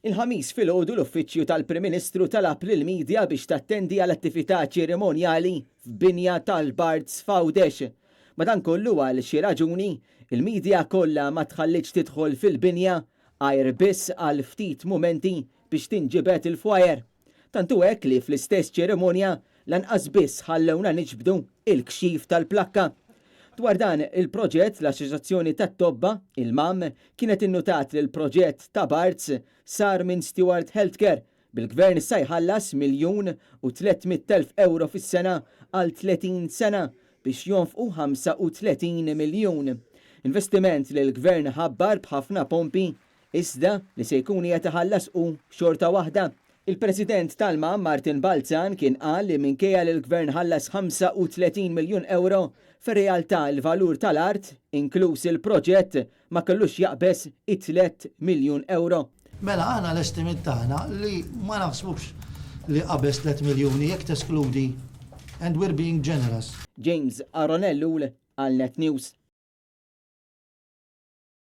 Il-Ħamis filgħodu l-Uffiċċju tal-Prim Ministru talab lill-media biex tattendi għal attività ċerimonjali f'binja tal-Barts f'Għawdex. Madankollu għal xi raġuni, il-media kollha ma tħallietx tidħol fil-binja għajr biss għal ftit mumenti biex tinġibed il-fwajer. Tant hu hekk li fl-istess ċerimonja lanqas biss ħallewna niġbdu il-kxif tal-plakka. Dwar dan il-proġett l-Assoċjazzjoni tat-Tobba, il-MAM, kienet innutat li l-proġett ta' Barts sar minn Steward Healthcare, bil-Gvern issa jħallas 1,300,000 ewro fis-sena għal 30 sena biex jonfqu 35 miljun. Investiment li l-Gvern ħabbar b'ħafna pompi iżda li se jkun qiegħed iħallas hu xorta waħda. Il-President tal-MAM Martin Balzan kien qal li minkejja li l-Gvern ħallas 35 miljun ewro, fir-realtà l-valur tal-art, inkluż il-proġett, ma kellux jaqbeż it-3 miljun ewro. Mela aħna l-estimate tagħna li ma naħsbux li qabeż 3 miljuni jekk teskludi and we're being generous. James Aaron Ellul għal Net News.